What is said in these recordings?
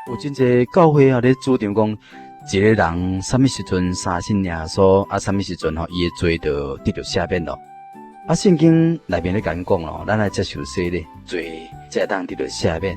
有真濟教會啊，咧主張講，一個人啥物時陣相信耶穌，啊，啥物時陣吼，伊的罪就得著赦免咯。啊，聖經內面咧共咱講咯，咱愛接受洗禮，罪才會當得著赦免。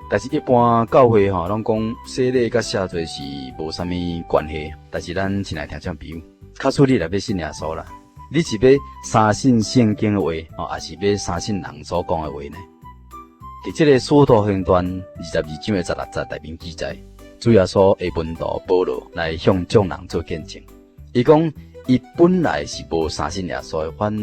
但是，一般教會吼，攏講洗禮佮赦罪是無啥物關係。但是，咱親愛聽眾朋友，假使你若欲信耶穌啦，你是欲相信聖經的話，吼，抑是欲相信人所講的話呢？佇這个使徒行傳22章的16節內面記載，主耶穌的門徒保羅來向眾人做見證。伊講，伊本來是無相信耶穌的，反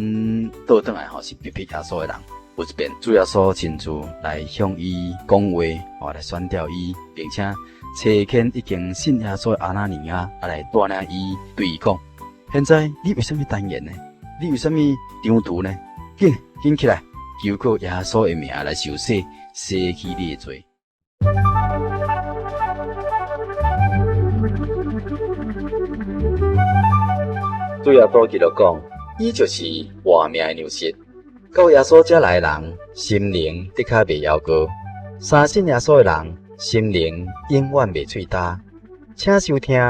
倒轉來吼是逼迫耶穌的人。有一遍，主耶穌親自來向伊講話，吼來選召伊，並且差遣已經信耶穌的亞拿尼亞啊來帶領伊，對伊講：現在你為啥物耽延呢？你為啥物躊躇呢？緊緊起來！求告耶穌的名來受洗，洗去你的罪。主耶穌基督講，伊就是活命的糧食。到耶穌遮來的人，心靈的確袂枵餓；相信耶穌的人，心靈永遠袂喙焦。請收聽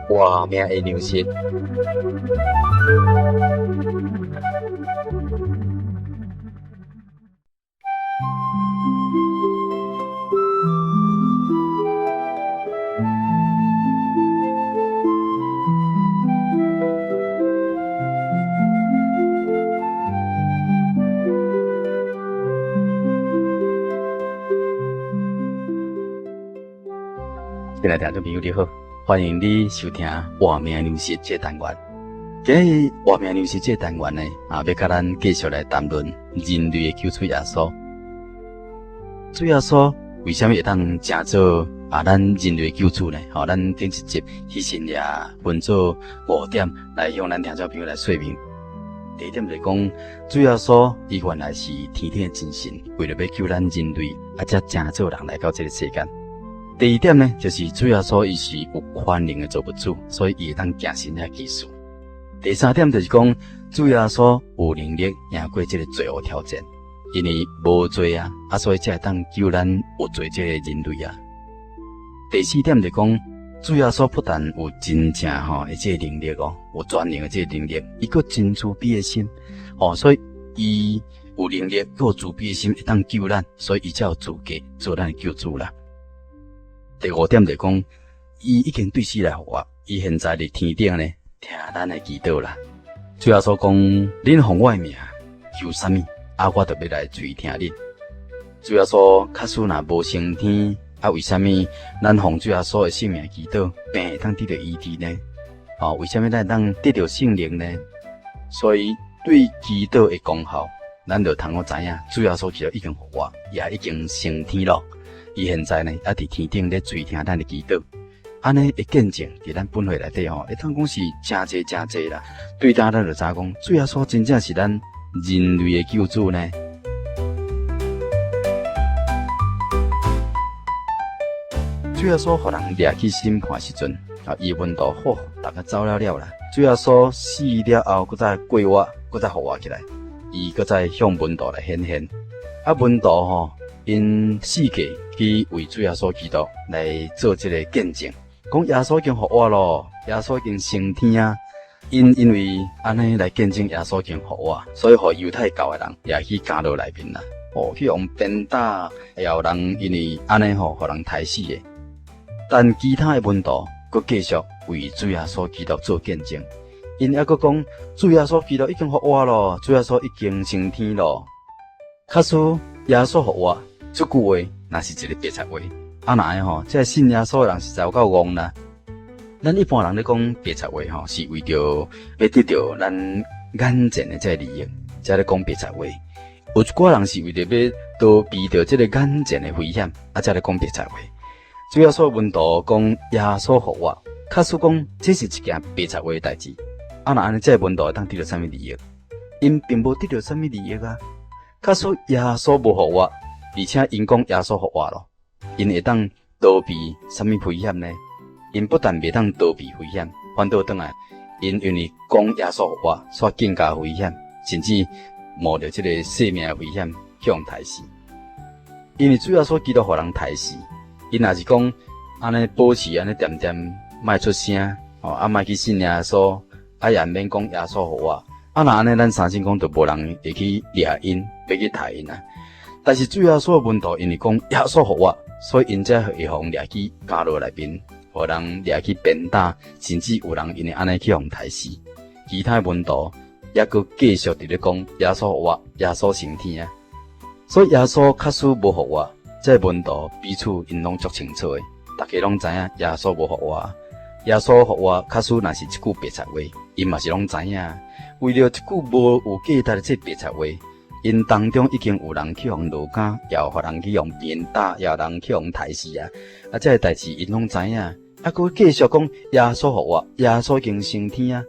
活命的糧食。親愛聽眾朋友，你好，歡迎你收聽活命糧食這單元。今日活命糧食這單元呢，啊，欲佮咱繼續來談論人類的救主耶穌。主耶穌為啥物會當成做啊咱人類的救主呢？吼，咱頂一集彼時也分做五點來向咱聽眾朋友來說明。第一點就是講，主耶穌伊原來是天頂的真神，為著欲救咱人類，啊，才成做人來到這个世間。第二點呢，就是主耶穌伊是有權能的造物主，所以伊會當行神蹟奇事。第三點就是講，主耶穌有能力贏過這个罪惡挑戰，因為無罪啊，啊，所以才會當救咱有罪這个人類啊。第四點就是講，主耶穌不但有真正吼的這个能力哦，有全能的這个能力，伊閣真慈悲的心哦，所以伊有能力，閣有慈悲的心會當救咱，所以伊才有資格做咱的救主啦。第五點就是講，伊已經對死來復活，伊現在佇天頂呢，聽咱的祈禱啦。主耶穌講，恁奉我的名求啥物，啊，我就欲來垂聽恁。主耶穌假使若無升天，啊，為啥物咱奉主耶穌的聖名祈禱，病會當得著醫治呢？哦，為啥物咱會當得著聖靈呢？所以對祈禱的功效，咱就通好知影，主耶穌基督已經復活，也已經升天咯。伊現在呢，猶佇天頂咧垂聽咱的祈禱，按呢的見證佇咱本會內底吼，會當講是誠濟誠濟啦。對當咱就知影講，主耶穌真正是咱人類的救主呢。主耶穌予人掠去審判時陣，啊，伊門徒吼，逐家走了了啦。主耶穌死了後，閣再過活，閣再復活起來，伊閣再向門徒來顯現。啊，門徒吼。𪜶四界去為主耶穌基督來做這个見證，講耶穌已經復活咯，耶穌已經升天啊！𪜶因為按呢來見證耶穌已經復活，所以予猶太教的人也去監牢內面啦，哦，去予鞭打，也有人因為按呢吼，予人刣死的。但其他的門徒閣繼續為主耶穌基督做見證，𪜶猶閣講主耶穌基督已經復活咯，主耶穌已經升天咯。假使耶穌復活，這句話若是一个白賊話，啊若會吼，這个信耶穌的人實在有夠戇啦。咱一般人咧講白賊話吼，是為著欲得著咱眼前的這个利益，才咧講白賊話。有一寡人是為著欲逃避著這个眼前的危險，啊才咧講白賊話。主耶穌門徒講耶穌復活，假使講這是一件白賊話的代誌，啊若按呢，這个門徒會當得著啥物利益？𪜶並無得著啥物利益啊。假使耶穌無復活，而且𪜶講耶穌復活咯，𪜶會當逃避啥物危險呢？𪜶不但袂當逃避危險，反倒轉來，𪜶因為講耶穌復活，煞更加危險，甚至冒著這个性命的危險去予刣死。因為主耶穌基督予人刣死，𪜶若是講按呢保持按呢恬恬，莫出聲，吼，啊，莫去信耶穌，啊，也毋免講耶穌復活。啊，若按呢，咱相信講，就無人會去掠𪜶，欲去刣𪜶啊。但是主耶穌的門徒因為講耶穌復活，所以𪜶才會予人掠去監牢內面，予人掠去鞭打，甚至有人因為按呢去予刣死。其他的門徒猶閣繼續佇咧講耶穌復活，耶穌升天啊。所以耶穌確實無復活，這個門徒彼此𪜶攏足清楚的，逐家攏知影耶穌無復活。耶穌復活確實若是一句白賊話，𪜶嘛是攏知影。為著一句無有價值的這白賊話，𪜶當中已經有人去予落監，也有予人去予鞭打，也有人去予刣死啊！啊，這个代誌𪜶攏知影，啊，閣繼續講耶穌復活，耶穌已經升天啊！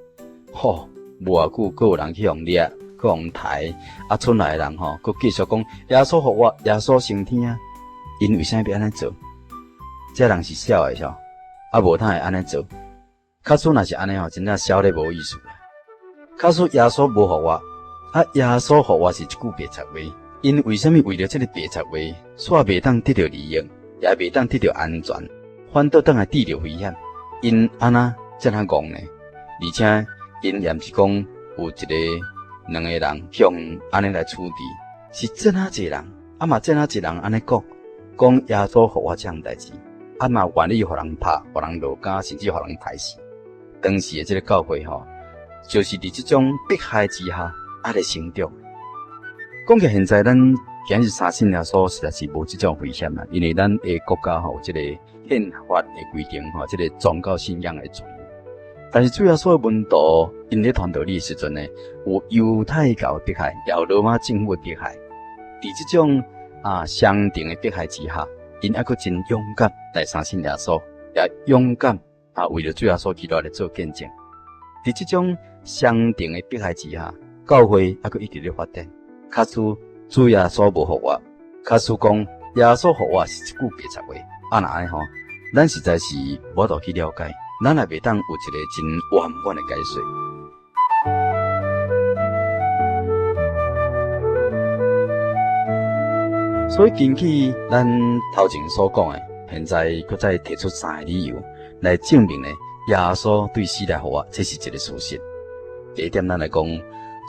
吼，無偌久，閣有人去予掠，閣予刣，啊，賰內的人吼，閣繼續講耶穌復活，耶穌升天啊！𪜶為啥欲按呢做？這人是痟的，吼，啊，無通會按呢做。假使若是按呢吼，真正痟咧無意思啦。假使耶穌無復活，啊，耶穌復活是一句白賊話，𪜶為啥物為著這个白賊話，煞袂當得著利益，也袂當得著安全，反倒轉來得著危險？𪜶按怎遮爾戇呢？而且𪜶也毋是講有一个、兩個人去予按呢來處置，是遮爾濟人，啊嘛遮爾濟人按呢講，講耶穌復活這項代誌，啊嘛願意予人拍，予人落監，甚至予人刣死。當時的這个教會吼，就是佇這種迫害之下，猶咧成長。講起來現在咱今日相信耶穌，實在是無這種危險啦，因為咱的國家吼有這个憲法的規定吼，這个宗教信仰的自由。但是主耶穌的門徒，𪜶咧傳道理的時陣呢，有猶太教的迫害，也有羅馬政府的迫害。佇這種啊雙重的迫害之下，𪜶猶閣真勇敢來相信耶穌，也勇敢啊為著主耶穌基督來做見證。佇這種雙重的迫害之下，教會猶閣一直咧發展。假使主耶穌無復活，假使講耶穌復活是一句白賊話，啊若按呢吼，咱實在是無法度去了解。咱也袂當有一個真圓滿的解說。所以根據咱頭前所講的，現在閣再提出三个理由來證明呢，耶穌對死來復活，這是一个事實。第一點，咱來講，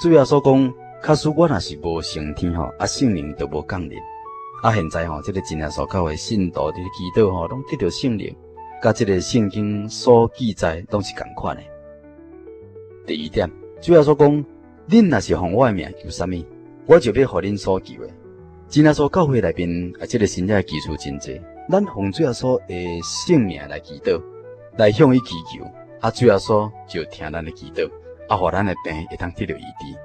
主耶穌講，假使我若是無升天吼，啊聖靈就無降臨。啊現在吼，這个真耶穌教會信徒佇咧祈禱吼，攏得著聖靈。佮這个聖經所記載攏是仝款的。第二點，主耶穌講，恁若是奉我的名求啥物，我就欲予恁所求的。真耶穌教會內面啊，這个神跡的奇事真濟。咱奉主耶穌的聖名來祈禱，來向伊祈求，啊，主耶穌就聽咱的祈禱，啊，予咱的病會當得著醫治。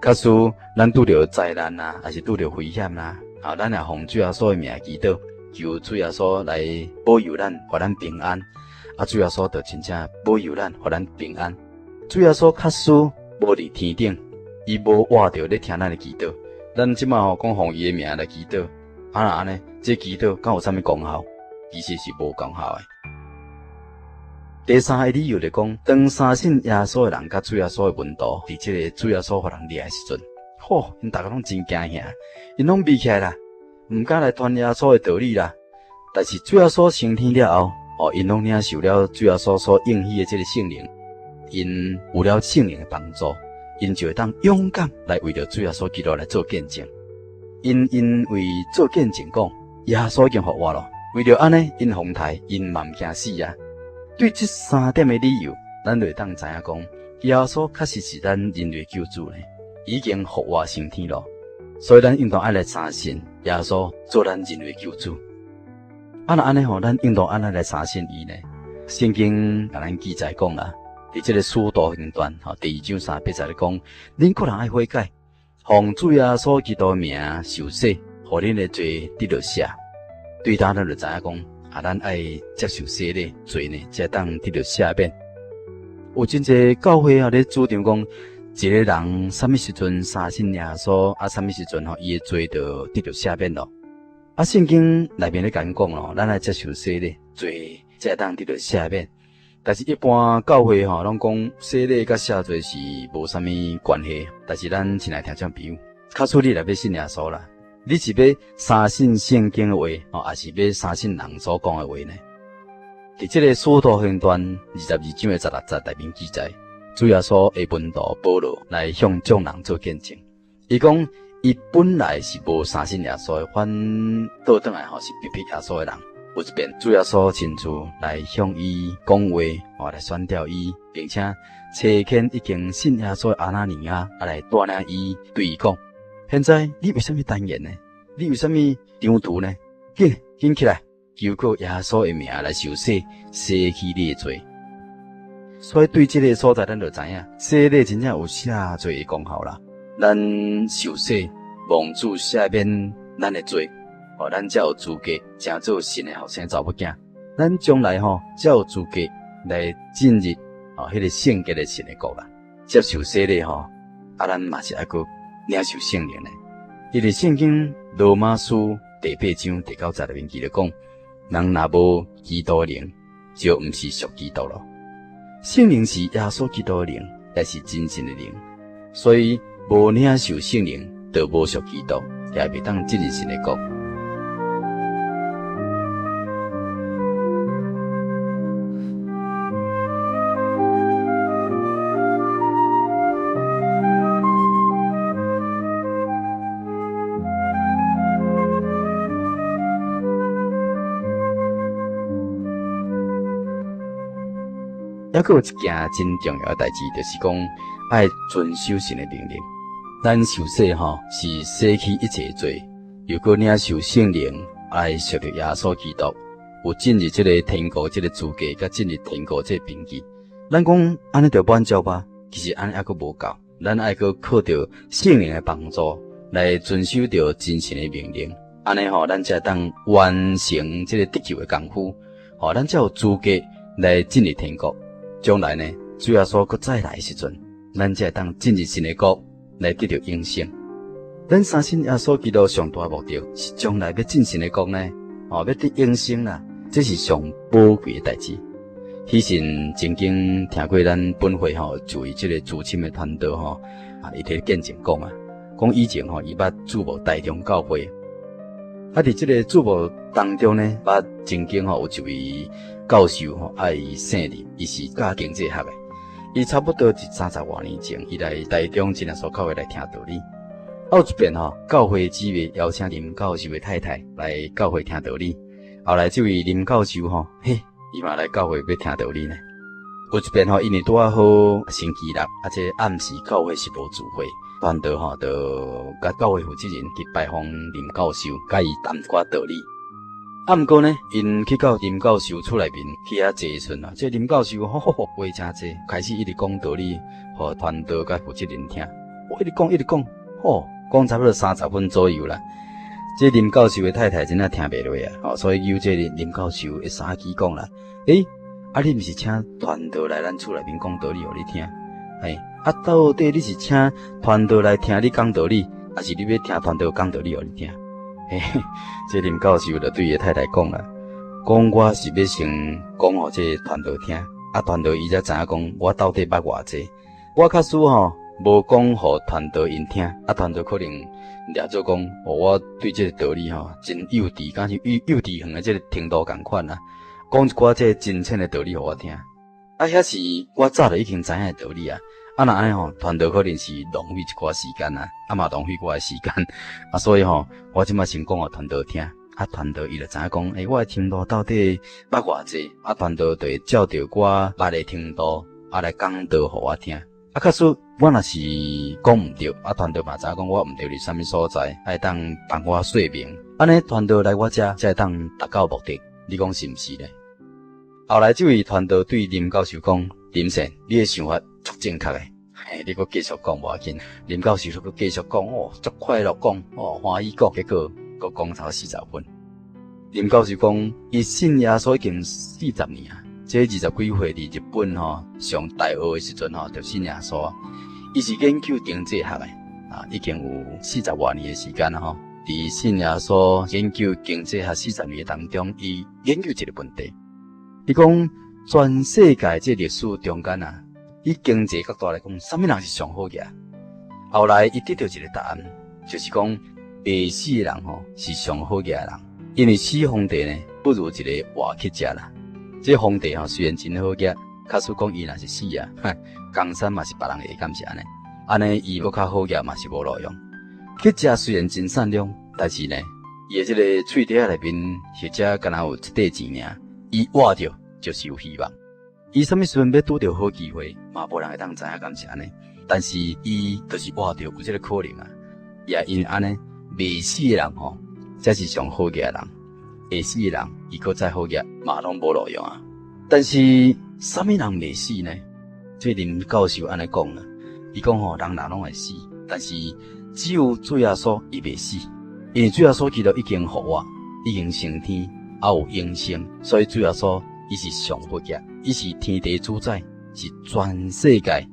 假使咱拄著災難啊，抑是拄著危險啦，啊，咱也奉主耶穌的名祈禱。求主耶穌來保佑咱，予咱平安。啊，主耶穌就真正保佑咱，予咱平安。主耶穌確實無佇天頂，伊無活著咧聽咱的祈禱。咱這馬吼講奉伊的名來祈禱，啊若按呢，這祈禱敢有啥物功效？其實是無功效的。第三个理由就講，當相信耶穌的人佮主耶穌的門徒，佇這个主耶穌予人掠的時陣，吼，𪜶逐家攏真驚嚇，𪜶攏避起來啦。毋敢來傳耶穌的道理啦。但是主耶穌升天了後，哦，𪜶攏領受了主耶穌所應許的這个聖靈，𪜶有了聖靈的幫助，𪜶就會當勇敢來為著主耶穌基督來做見證。𪜶因為做見證講耶穌已經復活咯，為著按呢，𪜶予人刣，𪜶嘛毋驚死啊。對這三點的理由，咱就會當知影講，耶穌確實是咱人類救主呢，已經復活升天咯。所以咱應當愛來相信耶穌做咱人類救主。啊，若按呢吼，咱應當按怎來相信伊呢？聖經共咱記載講啦，佇這个使徒行傳吼第二章三八節咧講，恁各人愛悔改，奉主耶穌基督名受洗，予恁的罪得著赦。對當咱就知影講，啊，咱愛接受洗禮，罪呢才當得著赦免。有真濟教會啊咧主張講，一个人啥物時陣相信耶穌，啊，啥物時陣吼，伊的罪就得著赦免咯。啊，聖經內面咧共咱講咯，咱愛接受洗禮，罪才會當得著赦免。但是，一般教會吼攏講洗禮佮赦罪是無啥物關係。但是，咱親愛聽眾朋友，假使你若欲信耶穌啦，你是欲相信聖經的話，吼，抑是欲相信人所講的話呢？佇這个使徒行傳22章的16節內面記載，主耶穌的門徒保羅來向眾人做見證。伊講，伊本來是無相信耶穌的，反倒轉來吼是逼迫耶穌的人。有一遍，主耶穌親自來向伊講話，吼來宣召伊，並且差遣已經信耶穌的亞拿尼亞啊來帶領伊，對伊講：現在你為啥物耽延呢？你為啥物躊躇呢？緊緊起來！求告耶穌的名來受洗，洗去你的罪。所以對這个所在，咱就知影，洗禮真正有赦罪的功效啦。咱受洗，蒙主赦免咱的罪，予咱才有資格成做神的後生查某囝。咱將來吼才有資格來進入哦，彼个聖潔的神的國啦。接受洗禮吼，啊，咱嘛是愛閣領受聖靈的。因為聖經羅馬書第八章第九節內面記著講，人若無基督的靈，就毋是屬基督咯。聖靈是耶穌基督的靈，也是真神的靈，所以無領受聖靈，就無屬基督，也袂當進入神的國。猶閣有一件真重要的代誌，就是講愛遵守神的命令。咱受洗吼，是洗去一切罪，又閣領受聖靈，來屬著耶穌基督，有進入這个天國這个資格，佮進入天國這个憑據。咱講按呢就滿足吧？其實按呢猶閣無夠，咱愛閣靠著聖靈的幫助，來遵守著真神的命令。按呢吼，咱才會當完成這个得救的功夫，吼，咱才有資格來進入天國。將來呢，主耶穌閣再來的時陣，咱才會當進入神的國，來得著永生。咱相信耶穌基督上大目的是將來欲進神的國呢，哦，欲得永生啦，這是上寶貴的代誌。彼時曾經聽過咱本會吼，一位這个資深的傳道吼，啊，伊佇見證講啊，講以前吼，伊捌注目台中教會，啊，佇這个注目當中呢，捌曾經吼有一位教授吼，啊，伊姓林，伊是教經濟學的，伊差不多佇三十外年前，伊來台中真耶穌教會來聽道理。啊，有一遍吼，教會姊妹邀請林教授的太太來教會聽道理，後來這位林教授吼，嘿。伊嘛來教會欲聽道理呢。有一遍吼，因為拄仔好星期六，啊，這暗時教會是無聚會，傳道吼就佮教會負責人去拜訪林教授，佮伊談一寡道理。啊，毋過呢，𪜶去到林教授厝內面去遐坐的時陣啊，這林教授吼吼話誠濟，開始一直講道理，予傳道佮負責人聽。哦，一直講一直講，吼，講差不多30分左右啦。這林教授的太太真正聽袂落啊，吼，所以揪這林教授的衫機講啦，欸，啊你毋是請傳道來咱厝內面講道理予你聽，嘿，啊到底你是請傳道來聽你講道理，還是你欲聽傳道講道理予你聽？嘿，這林教授就對伊的太太講啦，講我是欲先講予這傳道聽，啊傳道伊才知影講我到底捌偌濟，我假使吼。無講予傳道𪜶聽，啊，傳道可能掠做講，哦，我對這个道理吼真幼稚，敢是幼幼稚園的這个程度仝款啊。講一寡這个真淺的道理予我聽，啊，遐是我早就已經知影的道理啊。啊，若按呢吼，傳道可能是浪費一寡時間啊，啊嘛浪費我的時間，啊，所以吼，我這馬先講予傳道聽，啊，傳道伊就知影講，欸，我的程度到底捌偌濟，啊，傳道就會照著我捌的程度，啊，來講道予我聽。啊，假使我若是講毋對，啊，傳道嘛知影講我毋對佇啥物所在，會當幫我說明。按呢傳道來我遮，才會當達到目的。你講是毋是呢？後來這位傳道對林教授講：林先，你的想法足正確的，嘿，你閣繼續講無要緊。林教授閣繼續講，哦，足快樂講，哦，歡喜講，結果閣講超40分。林教授講，伊信耶穌已經四十年啊。這二十幾歲佇日本吼上大學的時陣吼，就信耶穌。伊是研究經濟學的，啊，已經有四十外年的時間啦吼。佇信耶穌研究經濟學四十年當中，伊研究一个問題。伊講全世界這歷史中間啊，以經濟角度來講，啥物人是上好額？後來伊得著一个答案，就是講袂死的人吼是上好額的人，因為死皇帝呢不如一个活乞食啦。這皇帝吼雖然真好額，假使講伊若是死啊，江山嘛是別人的，敢是按呢？按呢伊閣較好額嘛是無路用。乞食雖然真善良，但是呢，伊的這个喙底仔內面或者敢若有一塊錢爾，伊活著就是有希望。伊啥物時陣欲拄著好機會，嘛無人會當知影敢是按呢？但是伊就是活著有這个可能啊。也因為按呢，袂死的人吼，才是上好額的人。會死的人，伊閣再好額，嘛攏無路用啊。但是啥物人袂死呢？這林教授按呢講啦，伊講吼，人人攏會死，但是只有主耶穌伊袂死，因為主耶穌基督已經復活，已經升天，猶有永生，所以主耶穌伊是上好額，伊是天地主宰，是全世界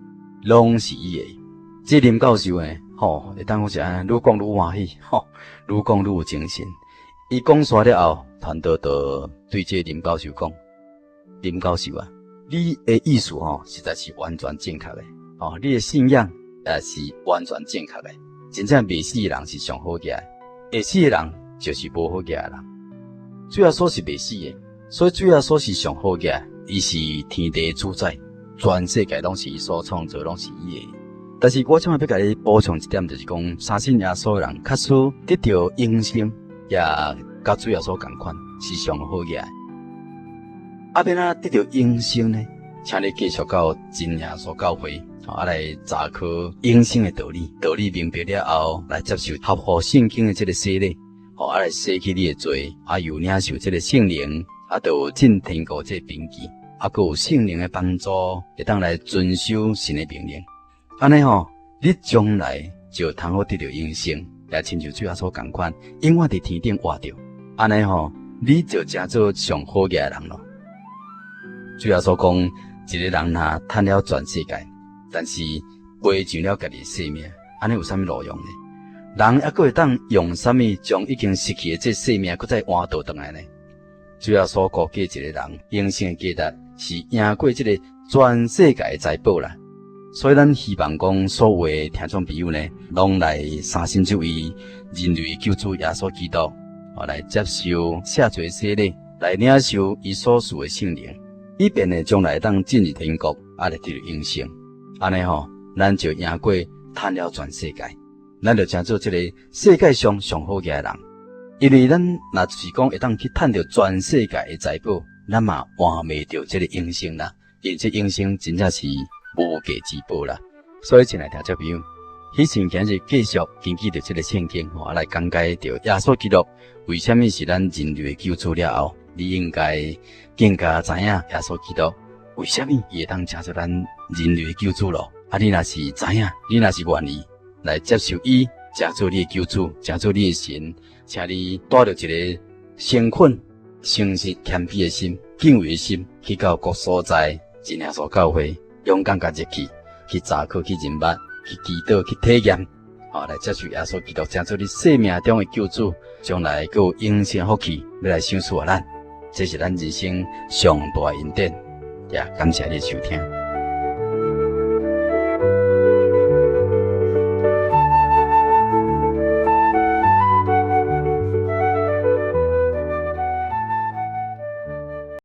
攏是伊的。這林教授呢，吼，會當講是按呢，愈講愈歡喜，吼，愈講愈有精神。伊講煞了後，傳道就對這林教授講：林教授啊，你的意思吼，實在是完全正確的，哦，你的信仰也是完全正確的。真正袂死的人是上好額的，會死的人就是無好額的人。主耶穌是袂死的，所以主耶穌是上好額，伊是天地主宰，全世界攏是伊所創造，攏是伊的。但是我這擺欲共你補充一點，就是講相信耶穌的人，假使得著永生，也佮主耶穌仝款，是上好額。啊，欲按怎得著永生呢？請你繼續到真耶穌教會，啊來查考永生的道理，道理明白了後，來接受合乎聖經的這个洗禮，吼啊來洗去你的罪，啊又領受這个聖靈，啊就有進天國這个憑據，啊閣有聖靈的幫助，會當來遵守神的命令。按呢吼，你將來就通好得著永生，也親像主耶穌仝款，永遠佇天頂活著。按呢吼，你就成做上好額的人囉。主耶穌講，一個人若趁了全世界，但是賠上了家己的性命，按呢有啥物路用呢？人猶閣會當用啥物將已經失去的這性命，閣再換倒轉來呢？主耶穌估計一個人永生的價值是贏過這個全世界的財寶啦。所以咱希望講，所有的聽眾朋友呢，攏來相信這位人類救主耶穌基督，來接受赦罪洗禮，來領受伊所賜的聖靈，以便呢將來會當進入天國，啊來得著永生。按呢吼，咱就贏過趁了全世界，咱就成做這個世界上上好額的人。因為咱若是講會當去趁著全世界的財寶，咱嘛換袂著這個永生啦。因為這永生真正是無價之寶啦。所以，親愛聽眾朋友，彼先今日繼續根據著這个聖經，吼來講解著耶穌基督為啥物是咱人類的救主了後，你應該更加知影耶穌基督為啥物伊會當成做咱人類的救主囉。啊，你若是知影，你若是願意來接受伊，成做你的救主，成做你的神，請你帶著一个誠懇、誠實、謙卑的心、敬畏的心，去到各所在真耶穌教會，勇敢共入去，去查考、去認捌、去祈禱、去體驗，吼來接受耶穌基督，成做你生命中的救主，將來閣有永生福氣欲來賞賜予咱，這是咱人生上大的恩典。也感謝你的收聽。